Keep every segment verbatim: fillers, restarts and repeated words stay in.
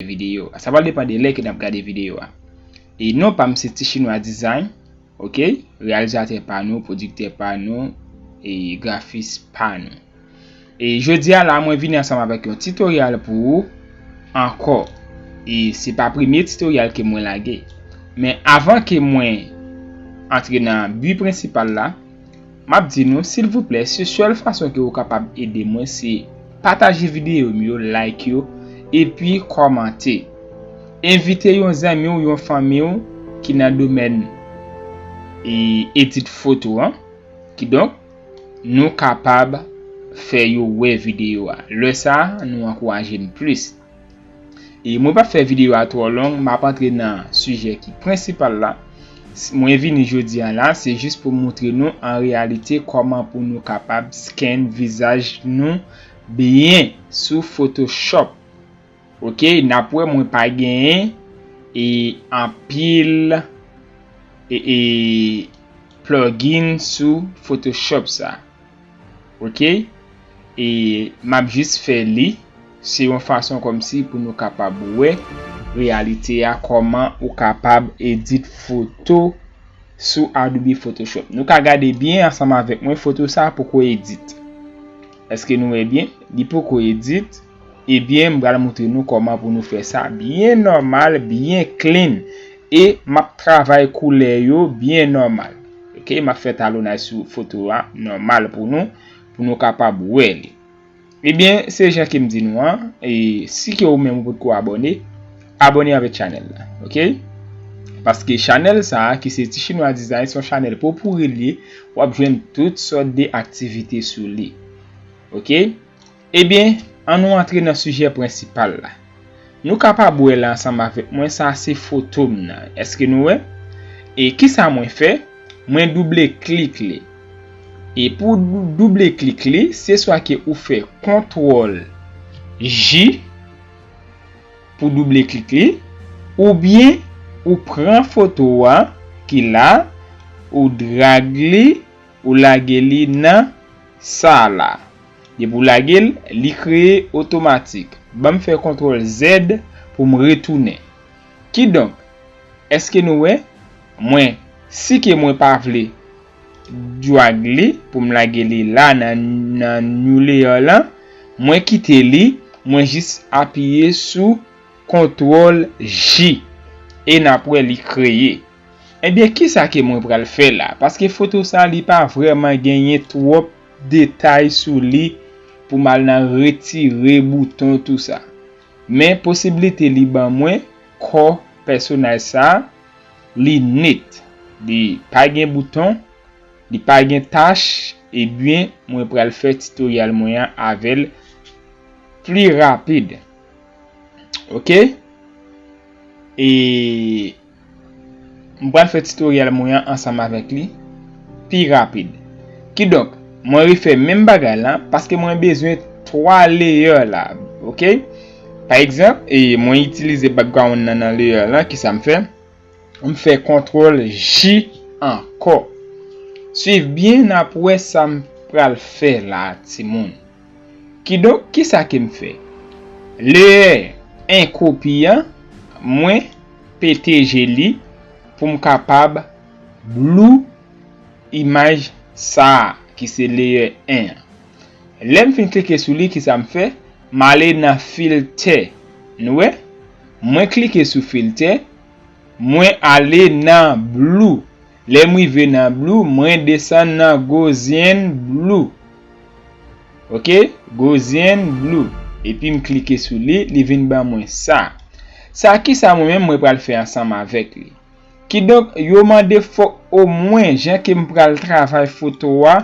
videyo a. Sa pral depann de lè ke n ap gade videyo a. E non pa m se Ti Chinwa Design, ok? Reyalizatè pa nou, pwodiktè pa nou, e grafis pa nou. E jodi a la, mwen vini ansanm avèk yon titoryal pou ou ankò. E se pa premye titoryal ke mwen lage. Men avan ke mwen antre nan bi prensipal la, m ap di nou, silvouplè, se sèl fason ke ou kapab ede mwen, se pataje videyo m yo, like yo, epi kòmante. Envite yon zanmi w, yon fanmi w ki nan domèn e edit foto an. Kidonk, nou kapab fè yo wè videyo a. Lè sa a, nou ankouraje n plis. E mwen p ap fè videyo a twò long, m ap antre nan sijè ki prensipal la. S- Mwen vini jodi a la, se jis pou montre nou an reyalite kòman pou nou kapab scan vizaj nou byen sou Photoshop. Ok, n ap wè mwen pa genyen e anpil e, e plugin sou Photoshop sa. Ok? E m ap jis fè li. Se yon fason kòmsi pou nou kapab wè reyalite a, kòman ou kapab edit foto sou Adobe Photoshop. Nou ka gade byen ansanm avèk mwen, foto sa a poko edit. Èske nou wè byen? Li poko edit. Ebyen, m pral montre nou kòman pou nou fè sa byen nòmal, byen clean. E m ap travay koulè yo byen nòmal. Ok, m ap fè talonnaj sou foto a nòmal pou nou, pou nou kapab wè li. Ebyen, se jan ke m di nou an, e si ke ou menm ou potko abòne, abòne avèk chanèl la, ok? Paske chanèl sa a, ki se Ti Chinwa Design, se yon chanèl popouri l ye, w ap jwenn tout sòt de aktivite sou li, ok? Ebyen, ann nou antre nan sijè prensipal la. Nou kapab wè la ansanm avèk mwen, sa se foto m nan. Èske nou wè? E kisa mwen fè? Mwen double klik li. E pou dou- double klik li, se swa ke ou fè kontwòl J pou double klik li, oubyen ou pran foto a ki la, ou drag li, ou lage li nan sa la. Depi w lage l, li kreye otomatik. Ban m fè kontwòl Z pou m retounen. Kidonk, èske nou wè? Mwen, si ke mwen pa vle drag li pou m lage li la nan, nan new layer lan, mwen kite li, mwen jis apiye sou kontwòl J. E n ap wè li kreye. Ebyen, kisa ke mwen pral fè la? Paske foto sa, li pa vrèman genyen twòp detay sou li pou m al nan retire bouton, tou sa. Men posiblite li ban mwen kò pèsonaj sa, li net. Li pa gen bouton, li pa gen tach, ebyen, mwen pral fè titoryal mwen an avè l pli rapid. Ok? E m pral fè titoryal mwen an ansanm avèk li pi rapid. Kidonk, mwen refè menm bagay la paske mwen bezwen twa layer la, ok? Pa egzanp, e mwen itilize background nan nan layer la, kisa m fè? M fè kontwòl J ankò. Swiv byen, n ap wè sa m pral fè la, timoun. Kidonk, kisa ke m fè? Layer en kopi an, mwen P T G li pou m kapab blue imaj sa a, ki se layer en an. Lè m fin klike sou li, kisa m fè? M ale nan filtè. Nou wè? Mwen klike sou filtè, mwen ale nan blue. Lè m rive nan blue, mwen desann nan Gaussian blue. Ok? Gaussian blue. Epi m klike sou li, li vin ban mwen sa. Sa, kisa mwen menm mwen pral fè ansanm avèk li? Kidonk, yo mande fòk omwen, jan ke m pral travay foto a,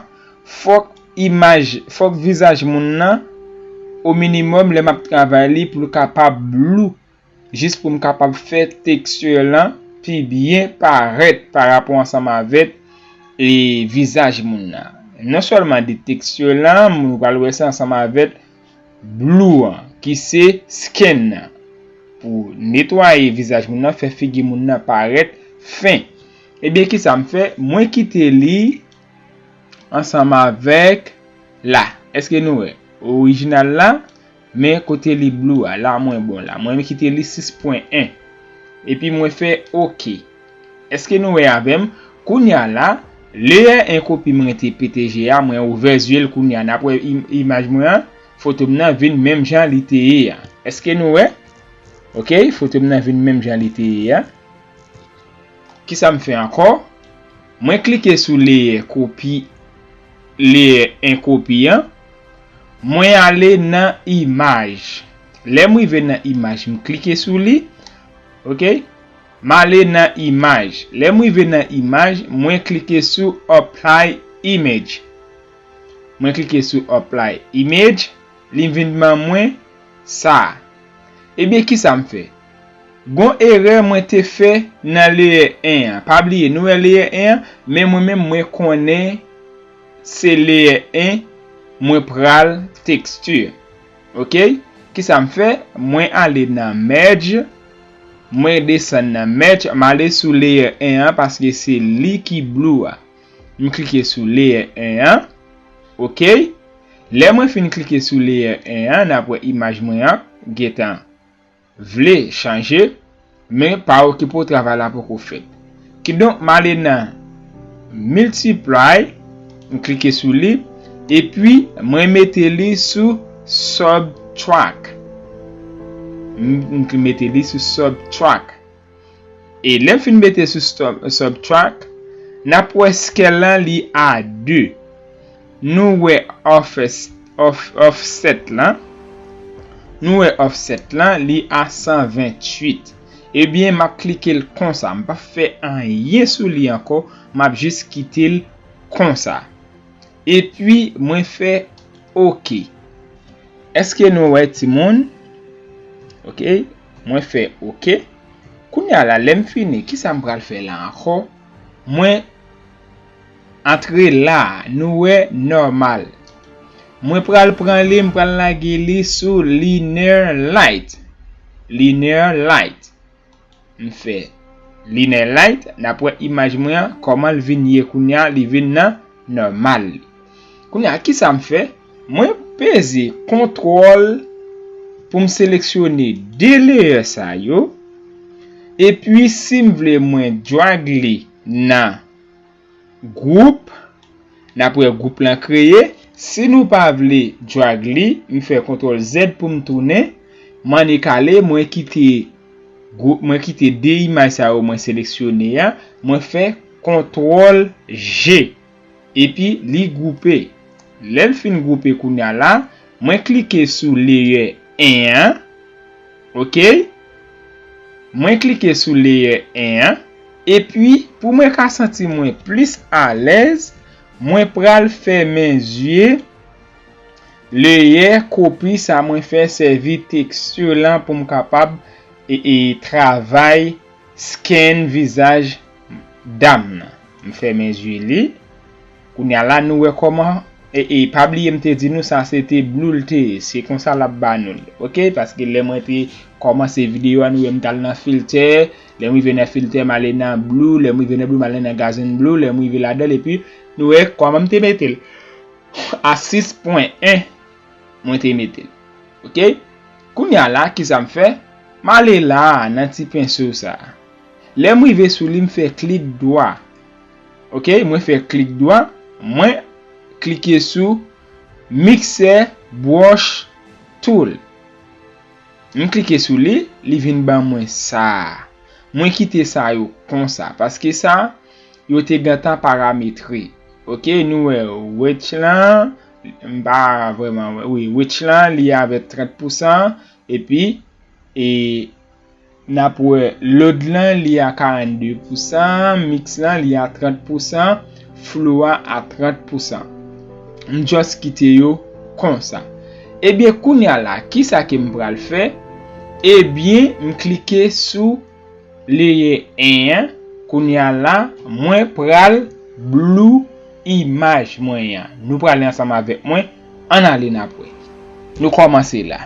fòk imaj, fòk vizaj moun nan, o minimòm, lè m ap travay li, pou l kapab blue, jis pou m kapab fè tekstir lan pi byen parèt pa rapò ansanm avèk e vizaj moun nan. Non sèlman de tekstir lan, nou pral wè sa ansanm avèk blue an, ki se skin nan. Pou netwaye vizaj moun nan, fè figi moun nan parèt fen. Ebyen, kisa m fè? Mwen kite li ansanm avèk la. Èske nou wè? Orijinal la, Men kote li blue a, la mwen bon la. Mwen kite li sis pwen en. Epi mwen fè OK. Èske nou wè avè m? Kounye a la, layer en kopi mwen te P T G a, mwen ouvè zye l kounye a. N ap wè im- imaj mwen an, foto m nan vin menm jan li te ye a. Èske nou wè? OK, foto m nan vin menm jan li te ye a. Kisa m fè ankò? Mwen klike sou layer kopi, layer en kopi an. Mwen ale nan imaj. Lè m rive nan imaj, m klike sou li. OK? M ale nan imaj. Lè m rive nan imaj, mwen klike sou apply image. Mwen klike sou apply image. Li vin ban mwen sa. Ebyen, kisa m fè? Gon erè mwen te fè nan layer en an. Pa bliye, nou wè layer en an, men mwen menm mwen konnen se layer en mwen pral texture. OK? Kisa m fè? Mwen ale nan merge, mwen desann nan merge, m ale sou layer en an paske se li ki blue a. M klike sou layer en an. OK? Lè mwen fin klike sou layer en an, n ap wè imaj mwen an gentan vle chanje, men pa okipe w, travay la poko fèt. Kidonk, m ale nan multiply, m klike sou li, epi mwen mete li sou subtract. M m mete li sou subtract. E lè m fin mete sou sub- subtract, n ap wè scale lan li a de. Nou wè offs- off- offset lan. Nou wè offset lan, li a san venntuit. Ebyen, m ap klike l konsa. M p ap fè anyen sou li ankò. M ap jis kite l konsa. Epi, mwen fè OK. Èske nou wè, timoun? OK. Mwen fè OK. Kounye a la, lè m fini, kisa m pral fè la ankò? Mwen antre la, nou wè normal. Mwen pral pran li, m pral lage li sou linear light. Linear light. M fè linear light, n ap wè imaj mwen an, kòman l vin ye kounye a, li vin nan normal li. Kounye a, kisa m fè? Mwen peze kontwòl pou m seleksyone de layer sa yo. Epi, si m vle, mwen drag li nan gwoup, n ap wè gwoup lan kreye. Si nou pa vle drag li, m fè kontwòl Z pou m tounen. M annik ale, mwen kite gwoup, mwen kite de imaj sa yo mwen seleksyone a, mwen fè kontwòl G. Epi li gwoupe. Lè l fin gwoupe kounye a la, mwen klike sou layer en an. OK? Mwen klike sou layer en an. Epi, pou mwen ka santi mwen plis alèz, mwen pral fèmen zye layer kopi sa mwen fè sèvi texture lan pou m kapab e, e travay scan vizaj dam nan. M fèmen zye li. Kounye a la, nou wè kòman, e, e, pa bliye m te di nou sa se te blue l te ye. Se konsa l ap ba nou l. OK? Paske lè mwen te kòmanse videyo a, nou wè m t al nan filter. Lè m rive nan filter, m ale nan blue. Lè m rive nan blue, m ale nan gas and blue. Lè m rive ladan l, epi nou wè kòman m te mete l. A sis pwen en, mwen te mete l. OK? Kounye a la, kisa m fè? M ale la a, nan ti penso sa a. Lè m rive sou li, m fè klik dwa. OK? Mwen fè klik dwa. Mwen klike sou Mixer Brush Tool. M klike sou li, li vin ban mwen sa a. Mwen kite sa yo konsa, paske sa, yo te gentan parametre. OK, nou wè wedge lan, m pa vrèman wè. Wi, wedge lan, li avèk trant pousan, epi, e, n ap wè load lan, li a karannde pousan, mix lan, li a trant pousan, flow a a trant pousan. M just kite yo konsa. Ebyen, kounye a la, kisa ke m pral fè? Ebyen, m klike sou layer en an. Kounye a la, mwen pral blue imaj mwen an. Nou prale ansanm avèk mwen. Ann ale n ap wè. Nou kòmanse la.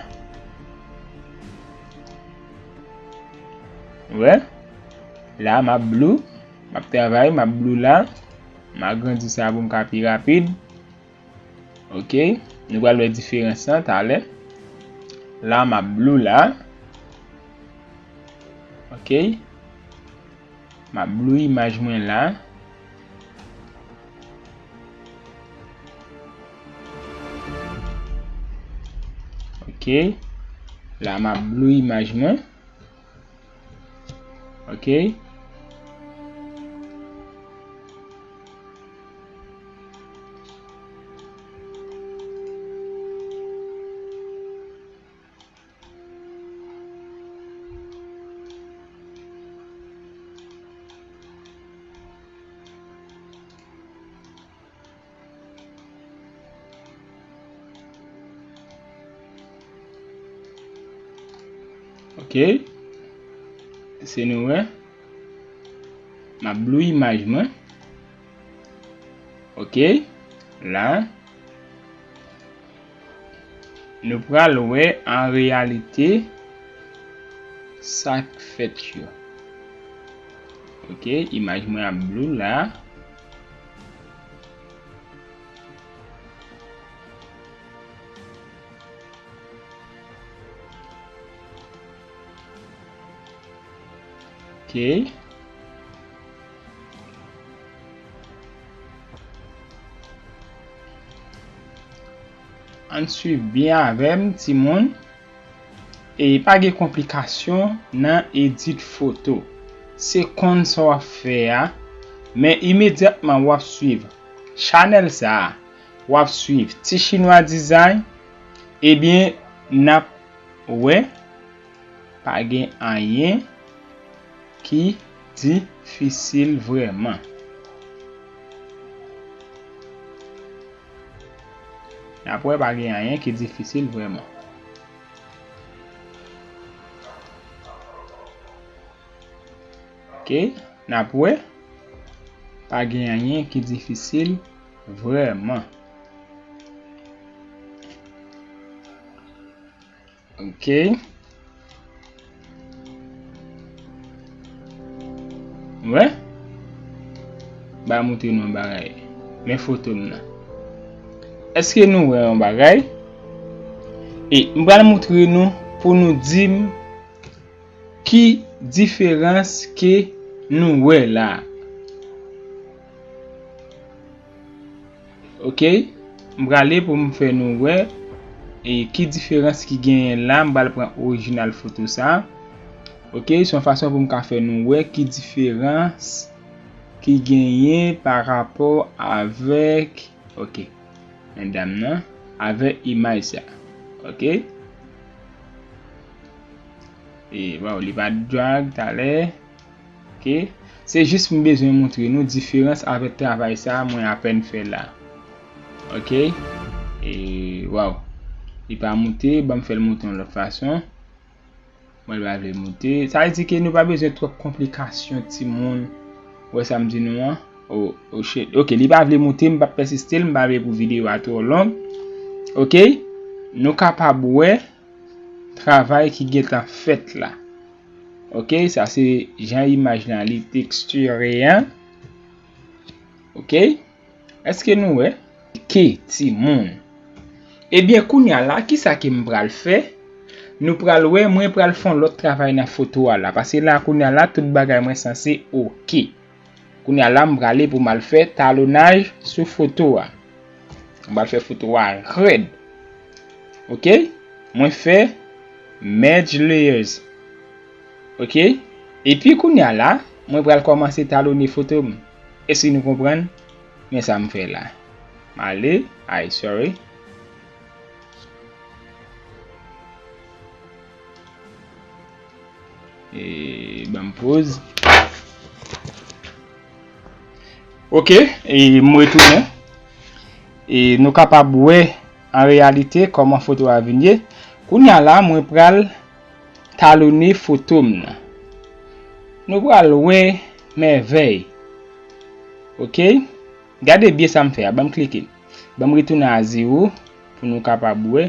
Wè. La, m ap blue. M ap travay, m ap blue la. M agrandi sa pou m ka pi rapid. OK. Nou pral wè diferans lan talè. La, m ap blue la. Ok. M ap blue imaj mwen la. Ok. La, m ap blue imaj mwen. Ok. Ok. Se nou wè. M ap blue imaj mwen. Ok. La. Nou pral wè an reyalite sa k fèt yo. Ok, imaj mwen ap blue la. Ok. Ann swiv byen avè m, timoun. E pa gen konplikasyon nan edit foto. Se konn sa w ap fè a, men imedyatman w ap swiv chanèl sa a, w ap swiv Ti Chinwa Design, ebyen, n ap wè pa gen anyen ki difisil vrèman. N ap wè pa gen anyen ki difisil vrèman. Ok, n ap wè pa gen anyen ki difisil vrèman. Ok. Wè? Ba montre nou yon bagay. Men foto m nan. Èske nou wè yon bagay? E m pral montre nou pou nou di m ki diferans ke nou wè la. Ok, m prale pou m fè nou wè e ki diferans ki genyen la. M pral pran orijinal foto sa. Ok, se yon fason pou m ka fè nou wè ki diferans ki genyen pa rapò avèk, ok, medam nan, avèk imaj sa. Ok. E, waw, li pa t drag talè. Ok. Se jis m bezwen montre nou diferans avèk travay sa a mwen apèn fè la. Ok. E, waw. Li pa moute, ban m fè l moute yon lòt fason. Mwen pa vle moute. Sa vle di ke nou pa bezwen twòp konplikasyon, timoun. Wè sa m di nou an? Oh, oh shit. Ok, li pa vle moute, m p ap pèsiste l, m pa vle pou videyo a twò long. Ok. Nou kapab wè travay ki gentan fèt la. Ok, sa se jan imaj lan li tekstire an. Ok, èske nou wè? Ke timoun. Ebyen, kounye a la, kisa ke m pral fè? Nou pral wè, mwen pral fè yon lòt travay nan foto a la. Paske la, kounye a la, tout bagay mwen sanse ok. Kounye a la, m prale pou m al fè talonaj sou foto a. M pral fè foto a rèd. Ok? Mwen fè merge layers. Ok? Epi kounye a la, mwen pral kòmanse talone foto m. Èske nou konprann? Men sa m fè la. M ale. Ay, sorry. E, ban m poz. Ok, e m retounen. E nou kapab wè an reyalite kòman foto a vin ye. Kounye a la, mwen pral talone foto m nan. Nou pral wè mèvèy. Ok? Gade byen sa m fè a, ban m klike. Ban m retounen a zewo pou nou kapab wè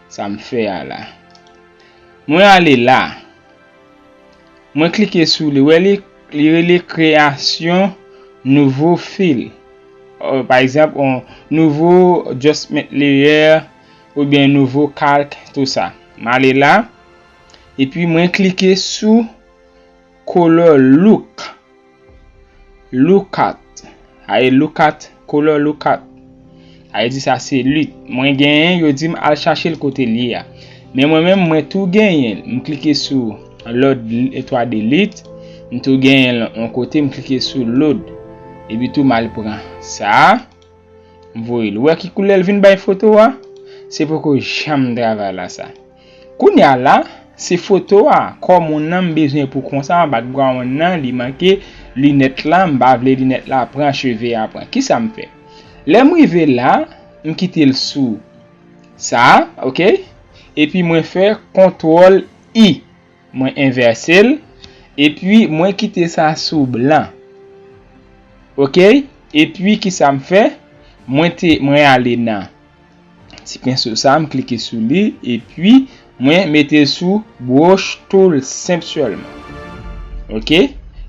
sa m fè a la. Mwen ale la. Mwen klike sou li, wè li, li rele kreyasyon nouvo fil. Euh, pa egzanp, yon nouvo adjustment layer oubyen nouvo kalk, tou sa. M ale la, epi mwen klike sou color look. Look at. Aye, look at, color look at. Aye di sa se lit. Mwen genyen, yo di m al chache l kote l ye a. Men mwen menm, mwen tou genyen l. M klike sou load twa D lit. M tou genyen l yon kote, m klike sou load. Epi tou m al pran sa a. M voye l. Ou wè ki koulè l vin bay foto a? Se poko janm travay la sa. Kounye a la, se foto a. Kò moun nan m bezwen pou konsa, background nan, li manke linèt la, m pa vle linèt la pran, cheve a pran. Kisa m fè? Lè m rive la, m kite l sou sa, oke? Epi mwen fè kontwòl I. Mwen envèse l, epi mwen kite sa sou blan. Oke? Epi kisa m fè? Mwen te, mwen ale nan ti penso sa, m klike sou li, epi mwen mete l sou brush tool senp sèlman. Oke?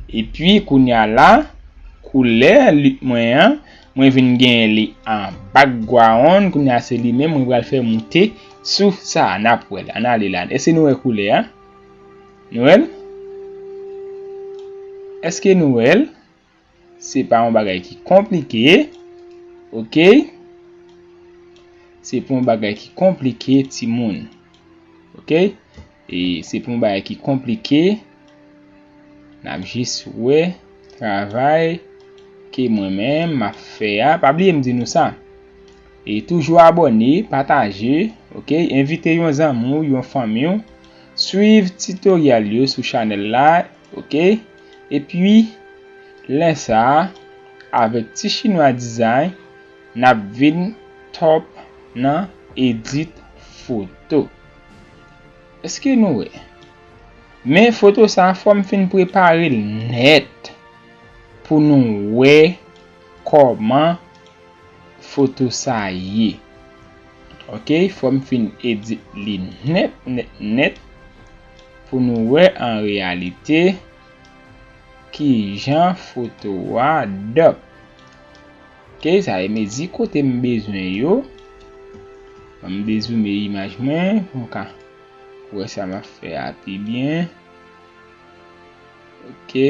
Epi kounye a la, koulè lit mwen an, mwen vin genyen li an background, kounye a se li menm mwen pral fè moute sou sa a, n ap wè l. Ann ale la. Èske nou wè koulè a? Nou wè l? Èske nou wè l? Se pa yon bagay ki konplike. Oke? Se pa yon bagay ki konplike, timoun. Oke? E se pa yon bagay ki konplike. N ap jis wè travay ke mwen menm m ap fè a. Pa bliye m di nou sa. E toujou abòne, pataje, oke? Envite yon zanmi w, yon fanmi w. Swiv titoryèl yo sou chanèl la, oke? Epi, lè sa a, avèk Ti Chinwa Design, n ap vin top nan edit foto. Èske nou wè? Men foto sa a, fò m fin prepare l nèt pou nou wè kòman foto sa a ye. Oke, fò m fin edit li nèt, nèt, nèt pou nou wè an reyalite kijan foto a dòk. Oke, sa e mezi kote m bezwen yo. Ban m dezoome imaj mwen pou m ka wè sa m ap fè a pi byen. Oke.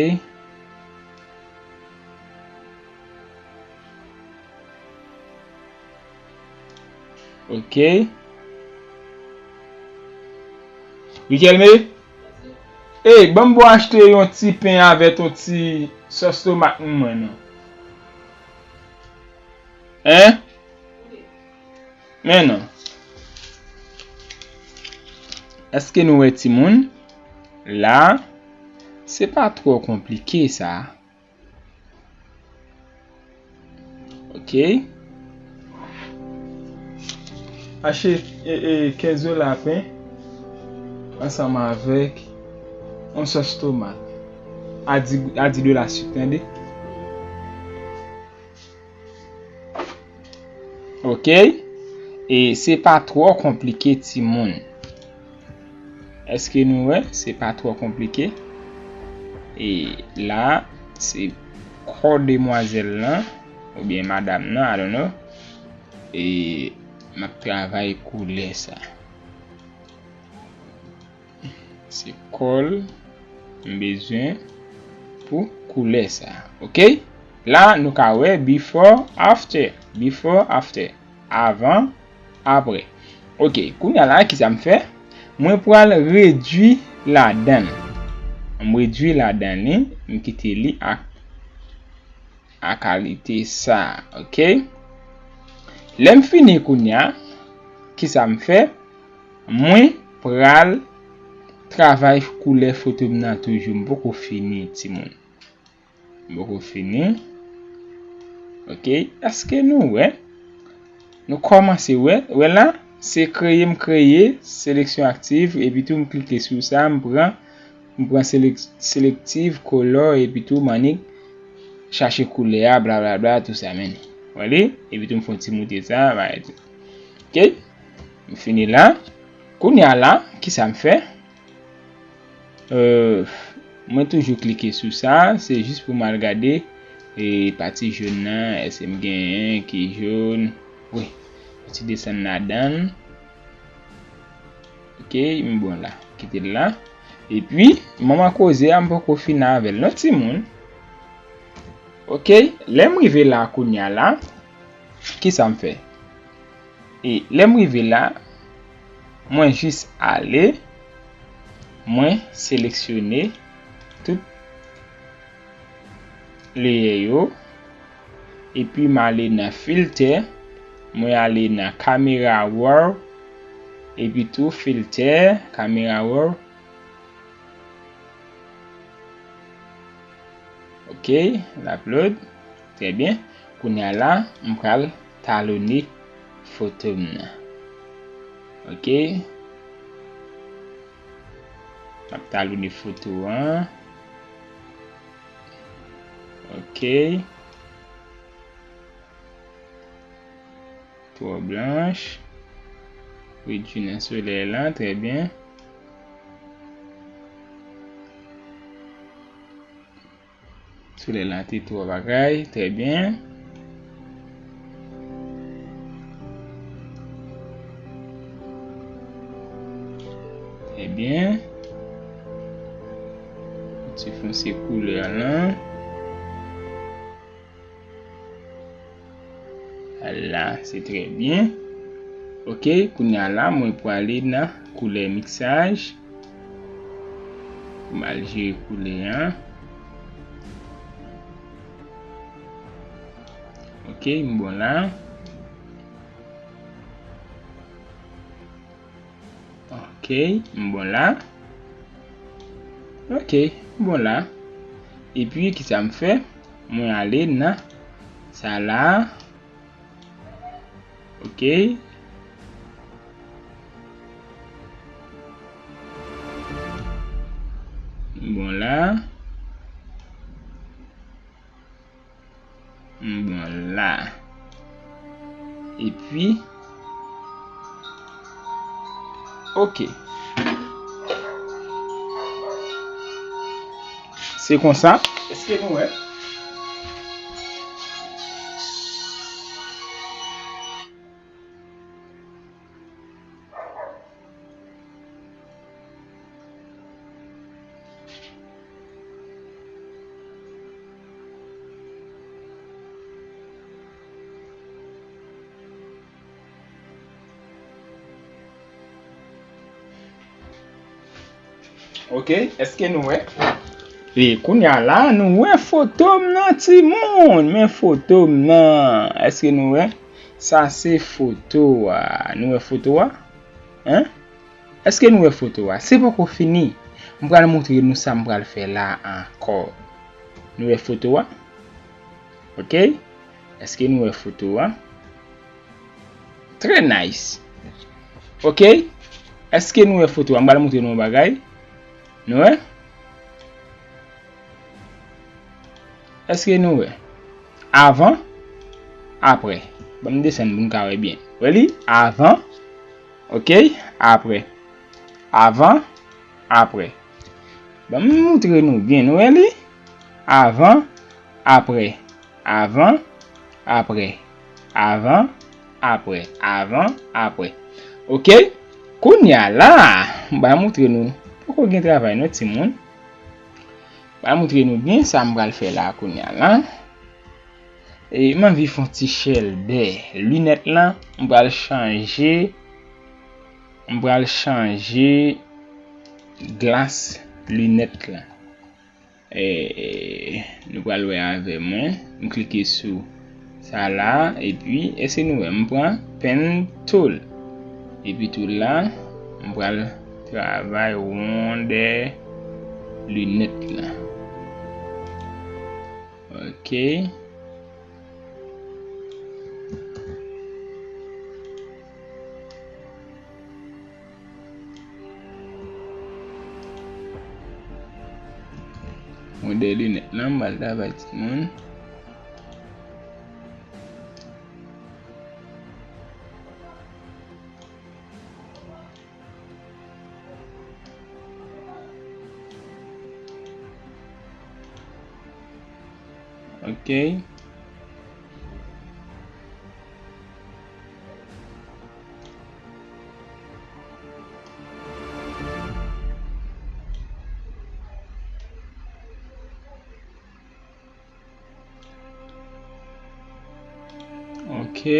Oke. Rikelme? Ey, ban m ba w achte yon ti pen avèk yon ti sòs tomat pou mwen non. Hein? Men non. Èske nou wè timoun? La, se pa twò konplike sa. Oke. Achte e, e, kenz dola pen ansanm avèk yon sòs tomat. A di, a di dola sik, tande. Oke. E se pa twò konplike, timoun. Èske nou wè? Se pa twò konplike. E la, se kò demwazèl lan, oubyen madanm nan, I don't know. E m ap travay koulè sa. Se kò l m bezwen pou koulè sa. Oke? La, nou ka wè before, after. Before, after. Avan, apre. Oke, kounye a la, kisa m fè? Mwen pral redwi ladan l. M redwi ladan li, m kite li ak, ak kalite sa, oke? Lè m fini kounye a, kisa m fè? Mwen pral travay koulè foto m nan toujou. M poko fini, timoun. M poko fini. Oke, èske nou wè? Nou kòmanse wè. Wè la, se kreye m kreye, seleksyon aktif, epi tou m klike sou sa, m pran, m pran selek-, selective color, epi tou m annik chache koulè a, blablabla, tou sa, men. Wè li? Epi tou m fè yon ti moute sa, bagay tou. Oke? M fini la. Kounye a la, kisa m fè? Euh, mwen toujou klike sou sa, se jis pou m al gade, e, pati jòn nan, èske m genyen ki jòn? Wi, yon ti desann ladan l. Ok, m bon la. Kite l la. Epi, manman koze a, m poko fini avè l non, timoun. Ok, lè m rive la kounye a la, kisa m fè? E lè m rive la, mwen jis ale, mwen seleksyone tout leyè yo, epi m ale nan filtè, mwen ale nan camera raw, epi tou filtè, camera raw. Ok, l ap load. Trè byen. Kounye a la, m pral talone foto m nan. Ok. M ap talone foto an. Ok. Twò blanch. Redui nan solèy la, trè byen. Solèy la te twò bagay, trè byen. Trè byen. Ti fonse koulè lan. La, se trè byen. Ok, kounye a la, mwen prale nan koulè miksaj. Pou m al jere koulè an. Ok, m bon la. Ok, m bon la. Ok, m bon la. Epi, kisa m fè? Mwen ale nan sa la. Ok. M bon la. M bon la. Epi, ok. Se konsa. Èske nou wè? Ok, èske nou wè? E kounye a la, nou wè foto m nan, timoun. Men foto m nan. Èske nou wè? Sa se foto a. Nou wè foto a? Hein? Èske nou wè foto a? Se poko fini. M pral montre nou sa m pral fè la ankò. Nou wè foto a? Ok? Èske nou wè foto a? Trè nice. Ok? Èske nou wè foto a? M pral montre nou yon bagay. Nou wè? Èske nou wè? Avan, aprè. Ban m desann pou n ka wè byen. Wè li? Avan, ok, aprè. Avan, aprè. Ban m montre nou byen, nou wè li? Avan, aprè. Avan, aprè. Avan, aprè. Avan, aprè. Ok? Kounye a la, m pral montre nou. Poko gen travay non, timoun. M pral montre nou byen sa m pral fè la kounye a la. E m anvi fè yon ti chèlbè. Linèt lan, m pral chanje. M pral chanje glas linèt lan. E, nou pral wè avè mwen. M klike sou sa la, epi, èske nou wè, m pran pen tool. Epi tool la, m pral travay wondè linèt lan. Ok. Wondè linèt lan, m pral travay timoun. Ok. Ok.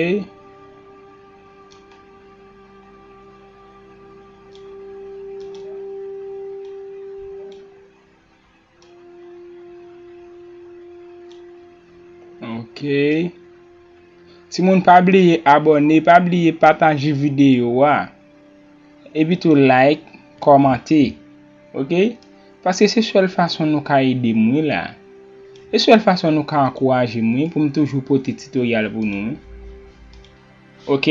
Ok. Timoun, pa bliye abòne, pa bliye pataje videyo a. Epi tou like, kòmante. Ok? Paske se sèl fason nou ka ede m wi la. E sèl fason nou ka ankouraje m wi pou m toujou pote titoryal pou nou wi. Ok?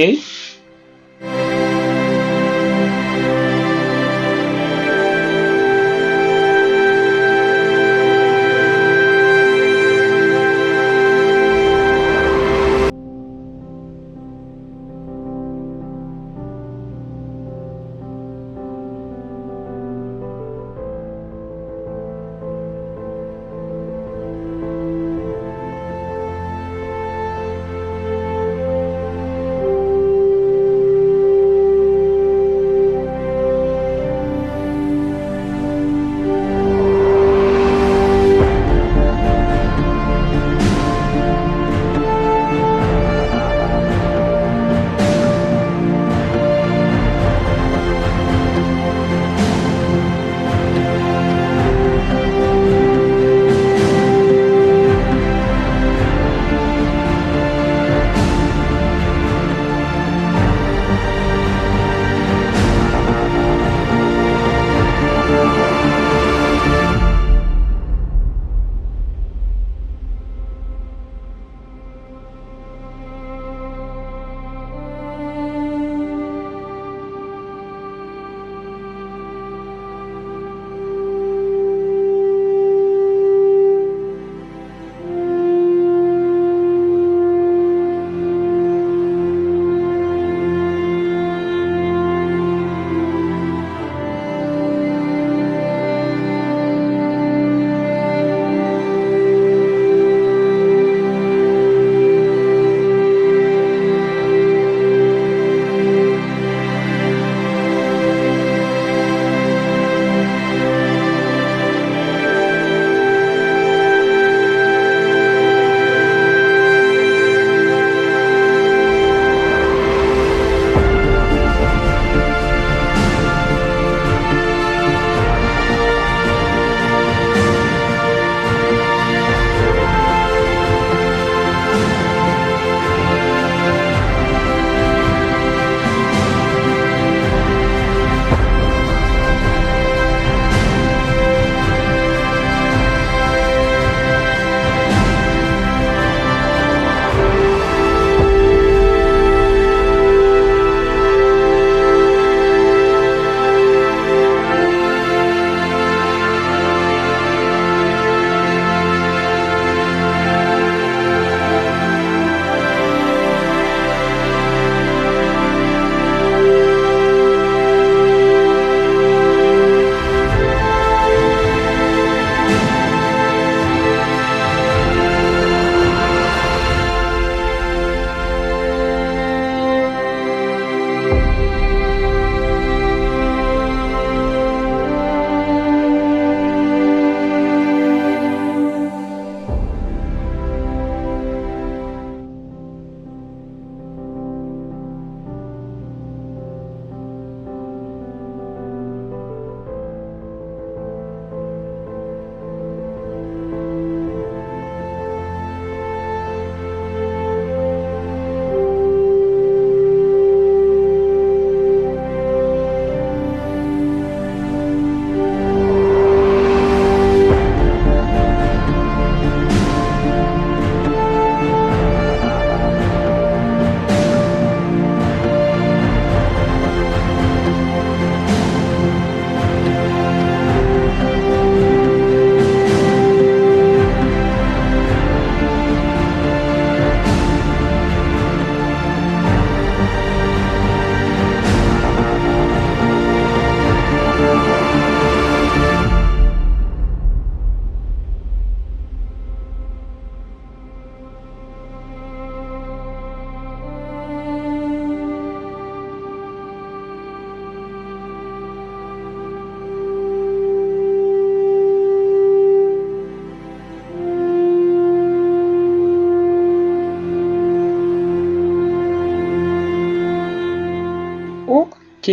Ok.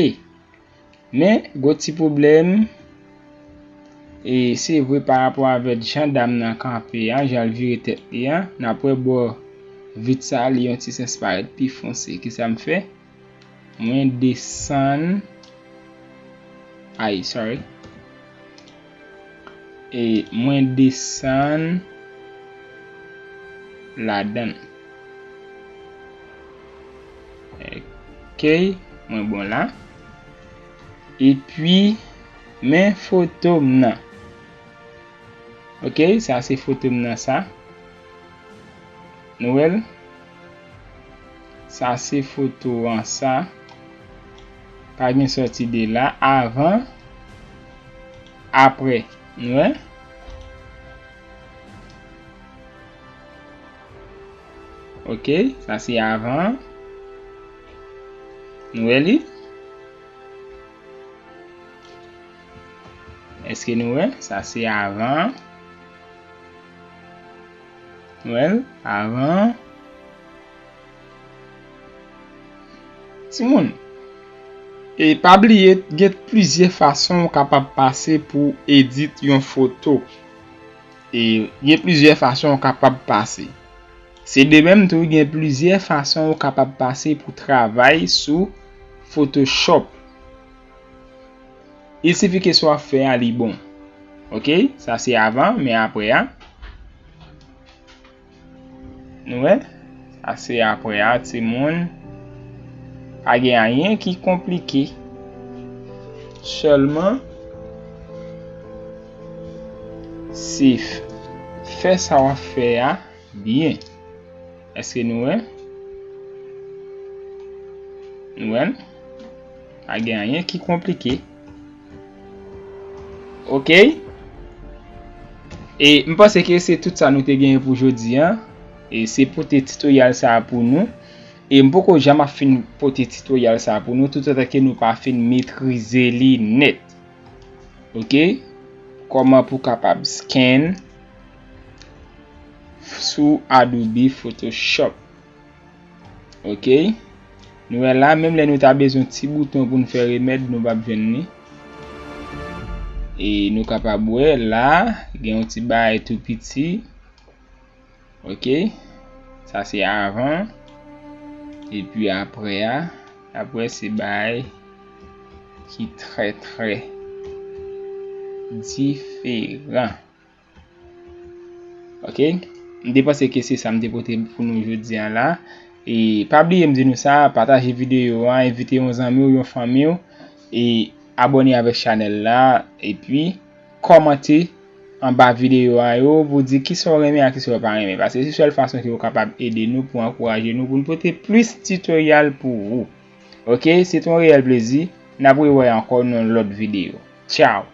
Men, gwo ti pwoblèm, e se vre pa rapò avèk jan dam nan kanpe a, jan l vire tèt li a, n ap wè bò vit sa, li yon ti sans parèt pi fonse. Kisa m fè? Mwen desann, ay, sorry. E mwen desann ladan l. Ok, mwen bon la. Epi, men foto m nan. Ok, sa se foto m nan sa. Nou wè l? Sa se foto an sa. Pa gen sòti de la. Avan, apre. Nou wè? Ok, sa se avan. Nou wè li? Èske nou wè? Sa se avan. Nou wè l? Avan. Timoun, e pa bliye, gen plizyè fason w kapab pase pou w edit yon foto. E gen plizyè fason w kapab pase. Se de menm tou, gen plizyè fason w kapab pase pou travay sou Photoshop. Il sifi ke sa w ap fè a, li bon. Ok? Sa se avan, men apre a. Nou wè? Sa se apre a, timoun. Pa gen anyen ki konplike. Sèlman, se f-, fè sa w ap fè a byen. Èske nou wè? Nou wè? Pa gen anyen ki konplike. Ok? E m panse ke se tout sa nou te genyen pou jodi a. E se pote titoryal sa a pou nou. E m poko janm ap fin pote titoryal sa a pou nou, toutotan ke nou pa fin metrize li nèt. Ok? Kòman pou kapab scan sou Adobe Photoshop. Ok? Nou wè la, menm lè nou ta bezwen ti bouton pou n fè remèd, nou p ap jwenn li. E nou kapab wè la, gen yon ti bagay tou piti. Ok? Sa se avan. Epi apre a, apre se bagay ki trè, trè diferan. Ok? M te panse ke se sa m te pote pou nou jodi a la. E pa bliye m di nou sa, pataje videyo a, envite yon zanmi w, yon fanmi w, e abòne avèk chanèl la, epi kòmante anba videyo a yo pou di kisa w renmen ak kisa w pa renmen. Paske se sèl fason ke w kapab ede nou, pou ankouraje nou, pou n pote plis titoryal pou ou. Ok? Se te yon reyèl plezi. N ap rewè ankò nan yon lòt videyo. Tchao!